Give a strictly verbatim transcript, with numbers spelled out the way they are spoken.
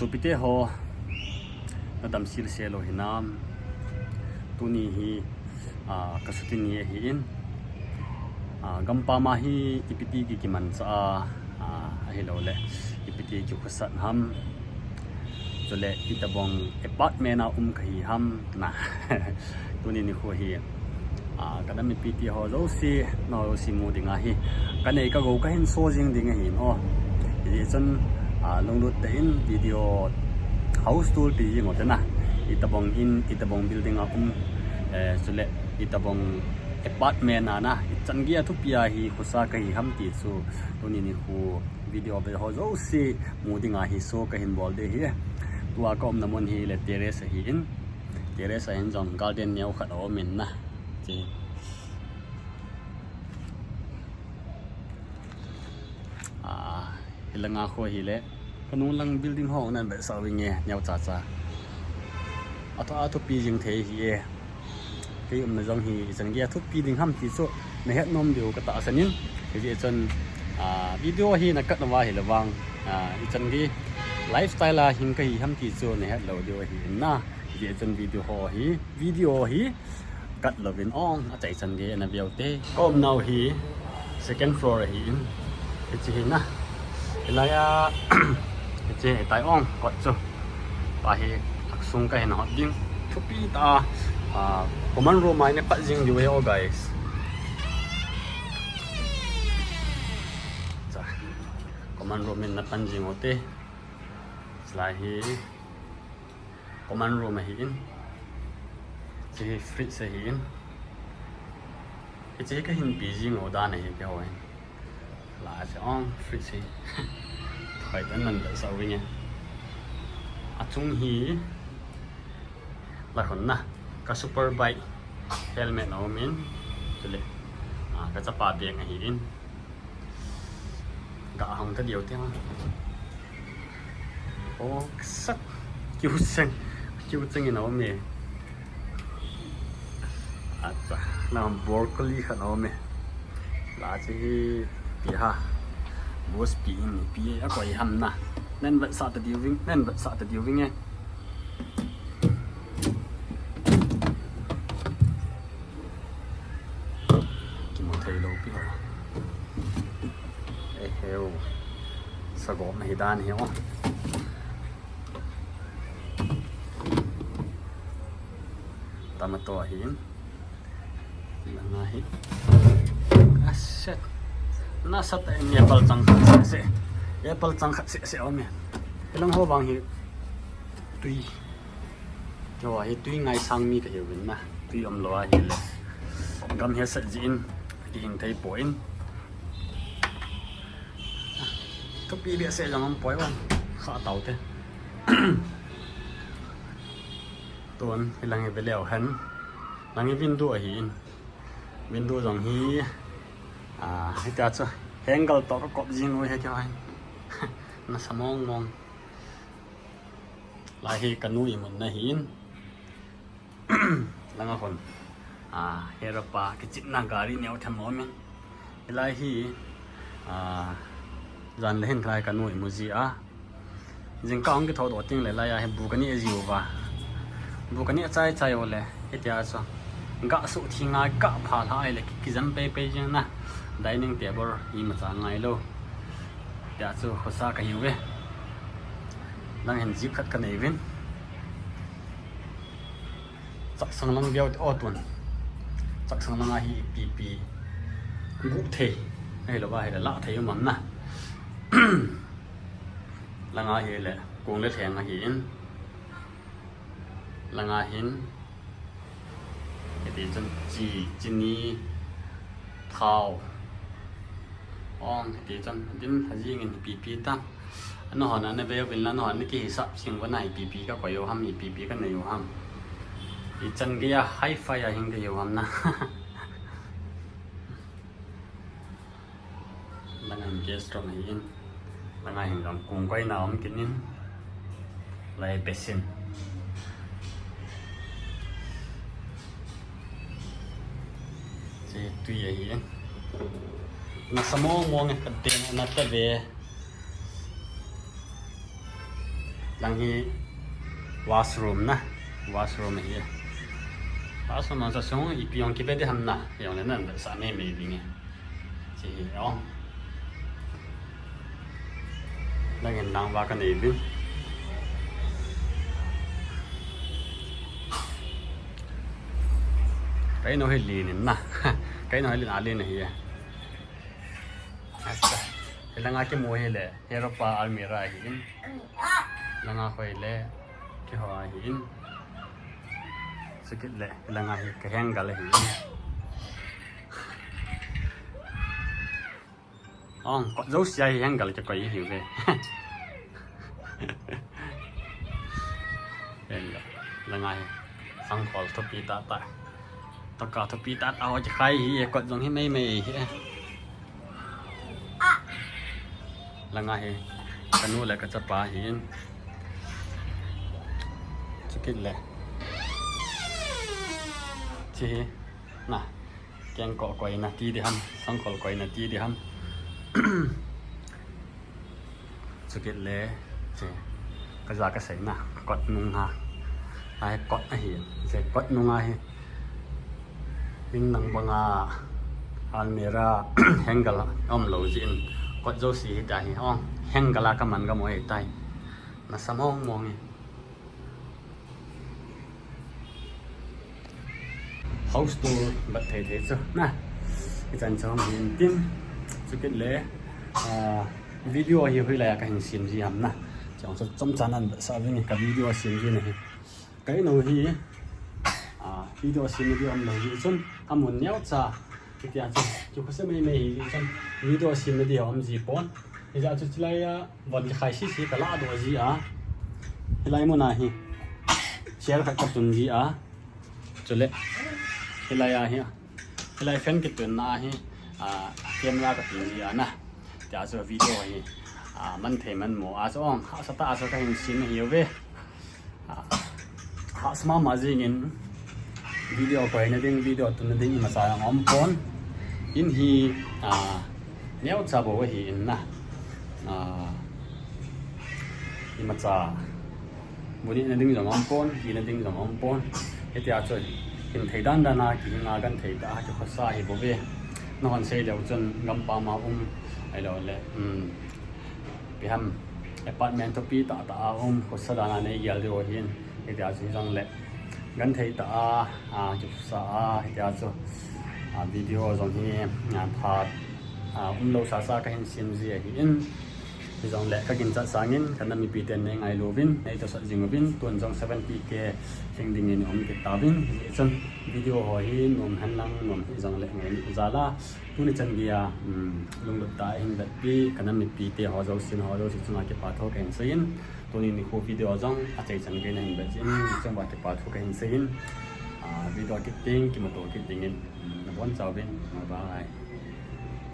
Sopite ho, nadam sel sel u hinam? Tuni hi, ah, kasuti ni ahin. Ah, gampam a hi ipiti ki kimanchah a, ah, ahilouleh ipiti kikhosah ham. Chule itobang apartment a um kahi ham na. Tuni nikho hi, ah, kadam mipite ho jouse, nao jouse mu ding ahi. Kanei kagou kahin so jing ding ahin o. Hijeh chun, ah, lunglut tah in video house tour ti jing u te na. Itobang in, itobang building a um, eh, chule itobang apartment a na, ichan gei a thupi a hi khosa kahi ham ti chu tuni nikho video ve ho jouse mu ding ahi so kahin bol ding ahi. Tua kaumna mun hi le terrace ahin. Terrace a hin jong garden neo khat aum in na. Che. Ah, hilanga kho hile. Kanung lang building ho nan ve sa vinge, neo cha cha. Athu athupi jing thei hi e. Kei umna jong hi ichan gei a thupi ding ham ti chu nahet nom diu katahsan in. Hijeh chun, ah, video hi nakat nauva hile vang, ah, ichan gei lifestyle a hing kahi ham ti chu nahet lou diu ahin na. Hijeh chun video ho hi, video hi kat louvin ong, achaichan gei ana veu te. Kaumnau hi second floor ahin. Hiche hi na. Hilai a, hiche hitai ong, kot chu. Pa hi, aksung kahin hot ding. Thupi tah a, ah, common room a ina pat jing diu ahi o guys. Cha, common room in napan jing u te. Chulai hi common room ahin. Hiche hi fridge ahin. Hiche hi kahin pi jing u dan ahi keiho hin. La che ong fridge hi. Thoi tan nan da sa u nge. Achung hi la khun na. Ka super bike helmet aum in. Chule, ah, kachapa bag ahin. Ga hong ta diu te ma. O, sak. Kiu cheng. Kiu cheng in aum e. Acha, na broccoli khat aum e. La che hi pi ha. Boss pi in pi a koi ham na. Nan vet sa ta diu ving, nan vet sa ta diu ving e. Kimu thei lou pi ho. Eh, heu. Sagom na hi dan hi o. Tomato ahin. Langa hi. Ah, shit. Nasatah in apple chang khat seh seh. Apple chang khat seh seh aum e. Hilang ho vang hi. Tui. Keiho hi tui ngaisang mi kahiuvin na. Tui umlou ahile gam hetsah jeh in kihing thei poi. Thupi behseh jong um poi o. Kha tau te. Tun, hilang hi ve leu hen. Lang hi window ahin. Window jong hi, ah, hitia chu angle toh kakop jing u hi keiho hin. Nasa mong mong. Lai hi kanu imutna ahin. Langa khun, ah, Hera pa kichepna gari neo them aum in. Hilai hi, ah, jan le hin khalai kanu imu ji a. Jingkah hung kithou doh teng le lai a hi bu kaneh jiu va. Bu kaneh chai chai u le, hitia chu. Gah suh thi ngai, gah pha lha ahile ki, kijam pei pei jeng na. Dining table imacha ngai lou. Tia chu khosa kahiuve. Lang hin jeep khat kanei uvin. Chaksang lang veu te o tun. Chaksang lang a hi ipi ipi. Guh thei. Ahilou va ahile lah thei um am na. Langa hile kong le lheng ahin. Langa hin. Hiti chun chi, chini, thao. Ong, hiti chun, din, hajing in ipi ipi ta. Nahon ana ve uvin lang, nahon nakihisap jing uva na ipi ipi kakoi u ham, ipi ipi kanei u ham. Ichan gei a hi-fi a hing kahiu ham na. Langa hin guest room ahin. Langa hin jong kong koina um kit in. Lai basin. Che tui ahin. Nasa mong mong e, kaden na ta ve. Lang hi washroom na, washroom hi. Washroom ang sa sung ipi ong kibe di ham na, ong le nan sa me me ding e. Chi hi ong. Lang hin lang ba ka nei bin. Kai no hi lin in na. Kai no hi lin a lin hi. Asa. Hi langa kimu hi le. Heropa almirah hi in. Langa khoi le. Kiho hi in. Sakit le. Langa hi ka henggal hi in. Ong, kot jouse a hi henggal kikoi hi ve. Henggal. Langa hi. Sangkhol thupi tah tah. Taka thupi tah tah ho kikhai hi e, kot jong hi mei mei hi e. Langa hi. Ka nu le ka chapa hi in. Chukit le. Chi hi. Na. Kengkoh koina ti di ham, sangkhol koina ti di ham. Chukit le, che, ka ja ka sei na, kot nung ha. Ai, kot ahi, che, kot nung ahi. Ning nang banga, almirah, henggal, om lo jin, kot jouse hi ta hi, ong, henggal a ka man ka mo hi tai. Na sa mong mong hi. House tour bat thei thei chu na. Ichan chong hin tin. Chukit le, ah, video hi hoilai a ka hin sem ji ham na. Chong chu chomcha nan sa ving ka video sem ji na hi. Ka inu hi, ah, video sem di om lo ji chun. Amun neocha. Hitia chu. Chu khose mei mei hi chun. Video sem di om ji pon. Hijeh chun chulai a Von kikhai sisi ka ladoh ji a. Hilai mun a hi. Chair khat ka tun ji a. Chule. Hilai a hi. Hilai fan kitun na hi. A, camera ka tun ji a na. Tia chu video hi. A, man thei man mo a chu ong. Hahsa tah a chu ka hin sem hi ve. A, hahsa mama jingin video koina ding, video tunna ding imacha jong um pon. In hi, a, neocha bou ahi in na. A, imacha. Buni na ding jong um pon, ina ding jong um pon. Hitia chu hin thei dan dan a, kihinga kan thei ta, kikhosa hi bou ve. Nahon sei leu chun gampam a um, ahilou le, um, Ipi ham, apartment thupi tah tah a um, khosa dan a nei gel diu ahin, hitia chu hijong le. Genthei tah a, a, kikhosa a, hitia chu, a, video jong hi, a, phat, a, umlou sasa ka hin sem ji ahin. Hijong le ka ginchat sangin, ka nam mipi ten nei ngailu vin, nei tosot jing uvin, tun jong seventy K hing dingin um kit tauvin, hichun video ho hi nom hen lang nom hijong le ngailou jal a. Tuni chan geiya, um, lunglut tah a hin vetpi, ka nam mipi te ho jousen ho jouse chunga kipa thu ka hin seiyin. Tuni nikho video jong achai chan geiya hin vet jin, chunga kipa thu ka hin seiyin. Ah, video kit ding, kimuto kit dingin, um, nabon chauvin, bye bye.